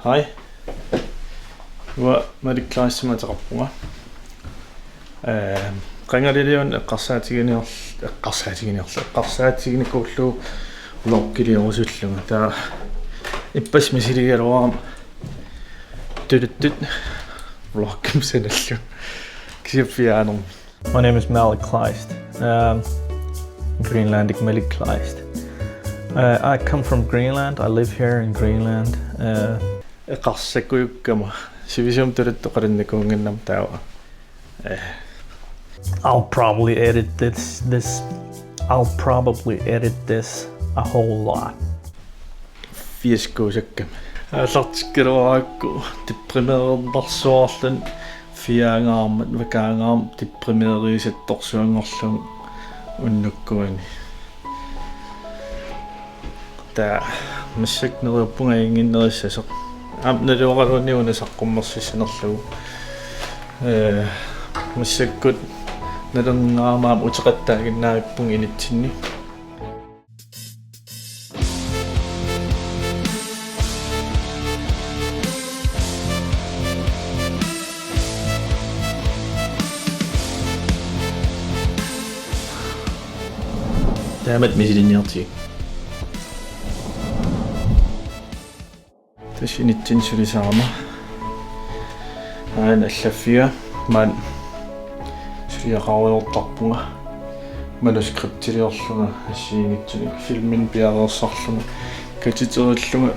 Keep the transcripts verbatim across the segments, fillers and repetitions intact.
Hej. Uanga Malik Kleistimik ateqarpunga. Ehm, qangaliliun eqqarsaatiginior-, eqqarsaatiginiorlu, eqqarsaatiginikuullugu vloggiliorusullunga. Taava ippassaq misiligaluarama tuluttut vloggimik sanallugu. Kisianni pianermi. My name is Malik Kleist. Um, Greenlandic Malik Kleist. Uh, I come from Greenland. I live here in Greenland. Uh, eqqarsakujukkama. Sivisuumik tuluttut oqalunnikuunnginnama taava. Eh. I'll probably edit this, this, I'll probably edit this a whole lot. Fiaskosakkami. Aallartikkaluarakku deprimerernersuarluni fiaangaarmat, vakaangaarmat deprimerisattorsuanngorlugu unnukkuini. Taava massakkut neriuppunga ajunnginnerissasoq. Aamma nalunaraluunniit una saqqummersissanerlugu. Ee, massakkut nalunaraluunniit aamma uteqattaaginnarpunga initsinni. Taamatut misilinniartigit. Tassa initsinni sulisarama. Aana allaffiga maani suliaqarujoortarpunga. Manuskriptiliorlunga assigiinngitsunik filminik piareersarlunga. Katiterillunga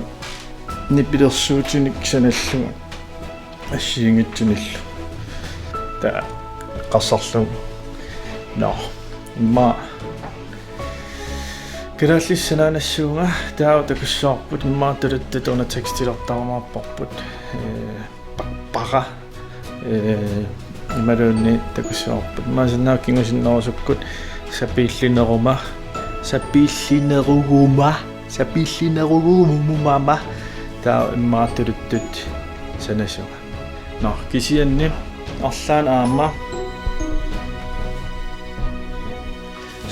nipilersuutinik sanallunga assigiinngitsunillu. Taava eqqarsarlunga. Nå, immaqa kalaallisut sanaanassuunga, taava takussuarput, immaqa tuluttut una tekstilertarumaarparput. Ee, pa-, para. Ee, imaluunniit takussuarput. Immaqa sannaaq kingusinnerusukkut sapiillineruma, sapiillineruguma, sapiillinerugumumama. Taava immaqa tuluttut sanasunga. Nå, kisianni arlaannik aamma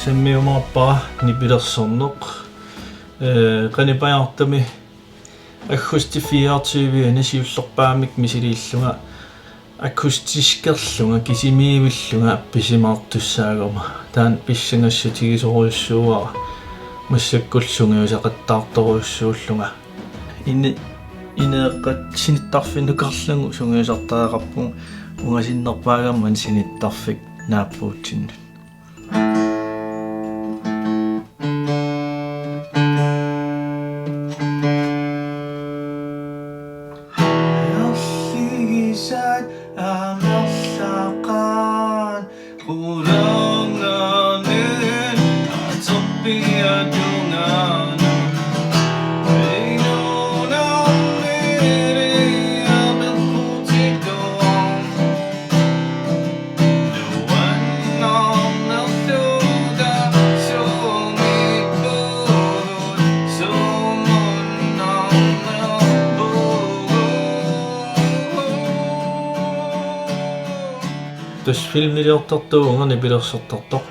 sammiumaarpara nipilersorneq. Ee, qanipajaartumi aggustip fireogtyve-ani siullerpaamik misiliillunga, aggustiskerlunga, kisimiivillunga pisimaartussaagama. Taanna pissangassutigisorujussuuara. Massakkullu sungiusaqattaartorujussuullunga. Ine-, ineeqqat sinittarfinnukarlugu sungiusartariaqarpunga, ungasinnerpaagama sinittarfik naappuutsinnut. Tassa filmiliortartuuvunga nipilersortartoq.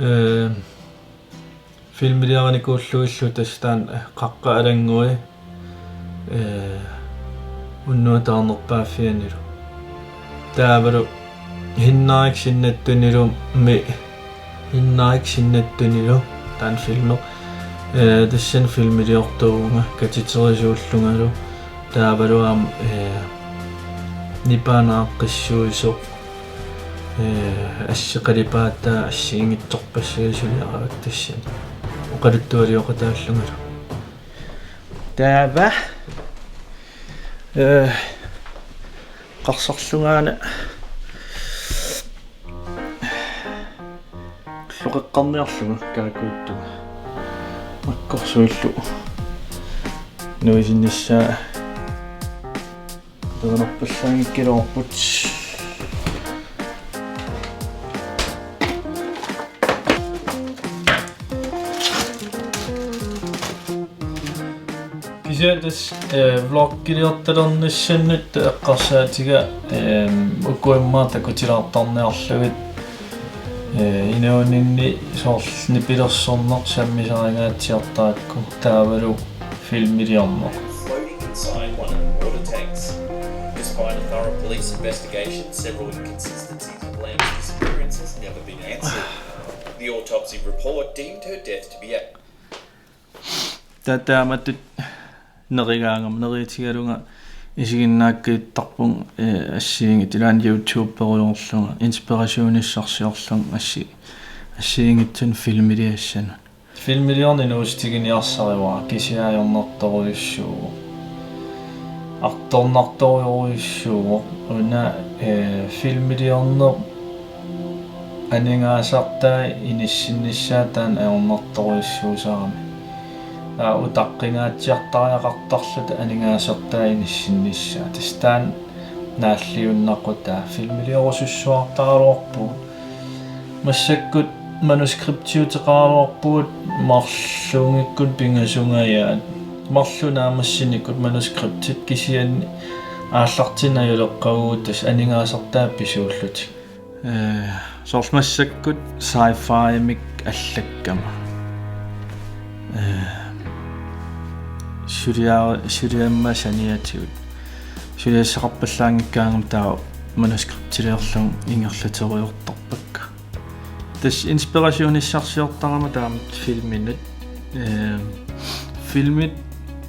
Ee, filmiliarinikuullugillu tassa taanna Qaqqat Alanngui, ee, unnuap taarnerpaaffianilu. Taavalu Hinnarik sinnattunilumi, Hinnarik sinnattunilu taanna filmi. Ee, tassani filmiliortuuvunga katiterisuullungalu. Taavalu aamma, ee, nipaa naaqqissuisoq. Ee, assi qalipaataa assigiinngitsorpassuit suliaravakka tassani. Oqaluttualioqataallungalu. Taava. Ee, eqqarsarlungaana. Qulleqqarniarlunga kaakujuttunga. Makkorsuillu. Nuisinnissaa. Taanarpallaanngikkaluarput. Kisianni tassa, eh, vloggiliortalernissannut eqqarsaatiga, ehm, uku immaqa takutilaartarniarlugit, eh, inuuninni soorlu nipilersorneq sammisaringaatsiartarakku taavalu filmiliorneq. Inside one of the water tanks. Despite a thorough police investigation, several inconsistencies with Lam's disappearance has never been answered. The autopsy report deemed her death to be a Taava taamatut nerigaangama neriuutigalunga isiginnaakkuuttarpunga, eh, assigiinngitsut, ilaanni YouTuberujoorlunga inspirationissarsiorlunga assi-, assigiinngitsunik filmiliassanut. Filmiliorneq inuussutiginiarsarivara, kisianni ajornartorujussuuvoq. Artornartorujussuuvoq. Una, eh, filmiliorneq aningaasartai inissinnissaat taanna ajornartorujussuusarami. Aa, utaqqingaatsiartariaqartarluta aningaasartai inissinnissaat. Tassa taanna naalliunnaqutaa, filmiliorusussuartaraluarpugut. Massakkut manuskriptiuteqaraluarpugut marlunngikkut pingasungajaat. Marluk naammassinikkut manuskriptit, kisianni aallartinneq ajuleqqavugut tassa aningaasartai pisuullutik. Eh, soorlu massakkut sci-fi-mik allakkama. Eh, sulia-, suliamma saniatigut. Suliassaqarpallaanngikkaangama taava manuskriptiliorlunga ingerlateriartorpakka. Tassa inspirationissarsiortarama taamatut filminut. Eh, filmit,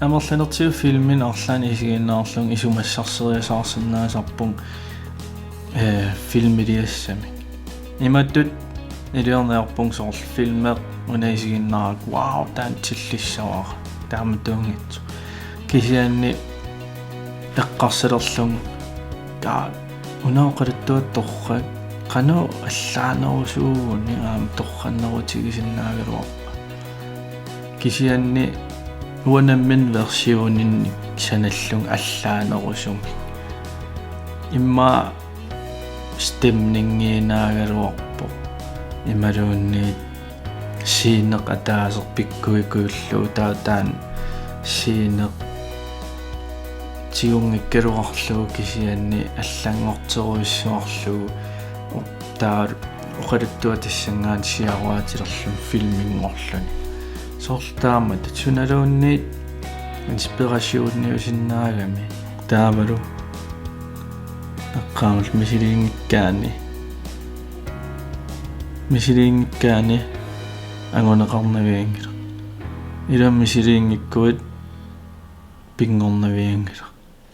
amerlanertigut filmini arlaanni isiginnaarlunga isumassarseriasaarsinnaasarpunga, eh, filmiliassamik. Imatut iliorniarpunga soorlu filmi una isiginnaarakku, wow, taanna tillissavara. Taamatuunngitsoq. Kisianni eqqarsalerlunga, kaa, una oqaluttuaq torrak, qanoq allaanerusuuguni aamma torrannerutigisinnaagaluarpa. Kisianni uanga nammineq versioninnik sanallunga allaanerusumik. Immaqa stemningiinnaagaluarpoq. Imaluunniit sceneq ataaseq pikkuikuillugu, taava taanna sceneq tigunngikkaluarlugu kisianni allanngorterujussuarlugu, taava oqaluttuaq tassanngaanniit siaruaatilerluni filminngorluni. Soorlu taamatut sunaluunniit inspirationiusinnaagami. Taavalu eqqaamallugu misiliinngikkaanni, misiliinngikkaanni anguneqarnavianngilaq. Ilumut misiliinngikkuit pinngornavianngilaq.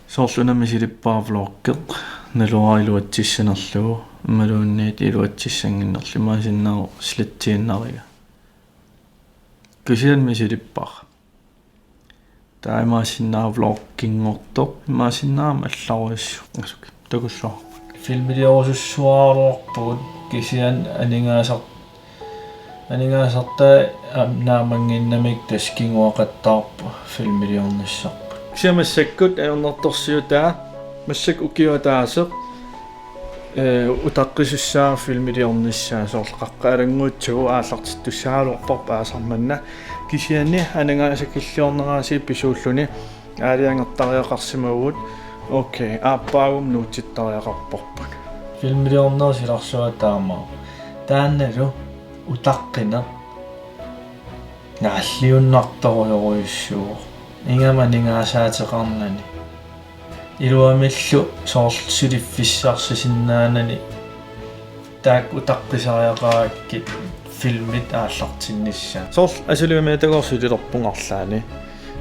Soorlu una misilippara vloggeq, naluara iluatsissanerlugu, imaluunniit iluatsissannginnerlugu, imaassinnaavoq slettiinnariga. Kisianni misilippara. Taava imaassinnaavoq vlogginngortoq, imaassinnaavoq allarujussuaq. Asuki, takulluarput. Filmiliorusussuaraluarpugut, kisianni aningaasar-, aningaasartai aamma naamannginnamik tassa kinguaqattaarput filmiliornissarput. Kisianni massakkut ajornartorsiutaa, massakkut ukioq ataaseq, eh, utaqqisussaavoq filmiliornissaa, soorlu Qaqqat Alannguutsugut aallartittussaagaluarparput aasaq manna. Kisianni aningaasakilliornerisigut pisuulluni aalajangertariaqarsimavugut. Okay, aappaagumut nuutsittariaqarparput. Filmiliornerup silarsuaa taamaavoq. Taannalu utaqqineq naalliunnartorujorujussuuvoq. Ingammik aningaasaateqarnani. Iluamillu soorlu suliffissarsisinnaaneranni taakku utaqqisariaqarakkit filmit aallartinnissaat. Soorlu Asuli Umiatagoorsulilerpunga arlaanni.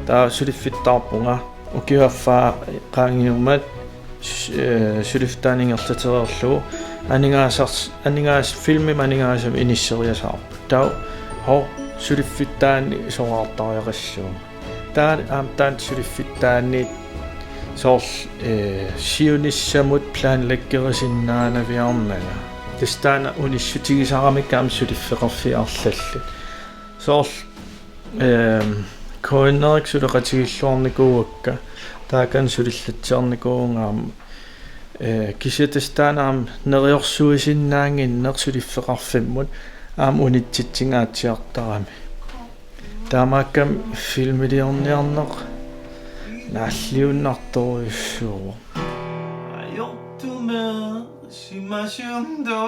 Taava suliffittaarpunga ukiup affaa qaangiummat s-, eh, suliffittaani ingerlatereerlugu aningaasars-, aningaas-, filmimi aningaasamik inisseriasaarput. Taava, hov, suliffittaani soraartariaqassuunga. Taava aamma taanna suliffittaani soorlu, eh, siunissamut planlæggerisinnaanaviarnanga. Tassa taanna unissutigisaramikku aamma suliffeqarfiit arlallit. Soorlu, ehm, K N R-ikkut suleqatigilluarnikuuakka, taakani sulillatsiarnikuuvunga aamma. Eh, kisianni tassa taanna aamma neriorsuisinnaannginneq suliffeqarfimmut aamma unitsitsingaatsiartarami. Taamaakkami filmiliorniarneq naalliunnartorujussuuvoq. Ajortumersimasunto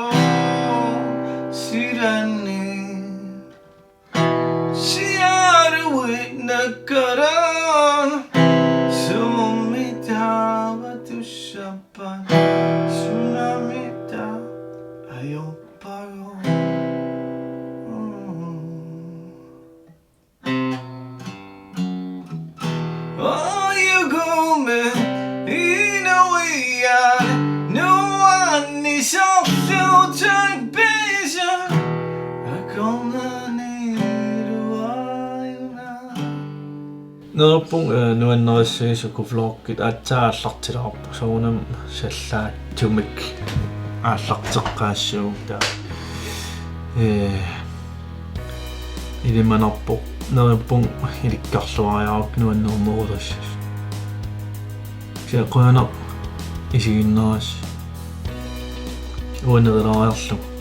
silanni siaruinnakkaran sumu Inuiaat nuannisarlutik piisa akornanniluaajuna. Neriuppunga, eh, nuannerissavit sukuvloggit aatsaat aallartilaarpoq, soorunami sallaatsumik aallarteqqaassuugut taava. Eh, ilimanarpoq, neriuppunga ilikkarluariarukku nuannerumoorusussasut. Kisianni qujanaq isiginnaarassi. Uanga nerilaariarlugu.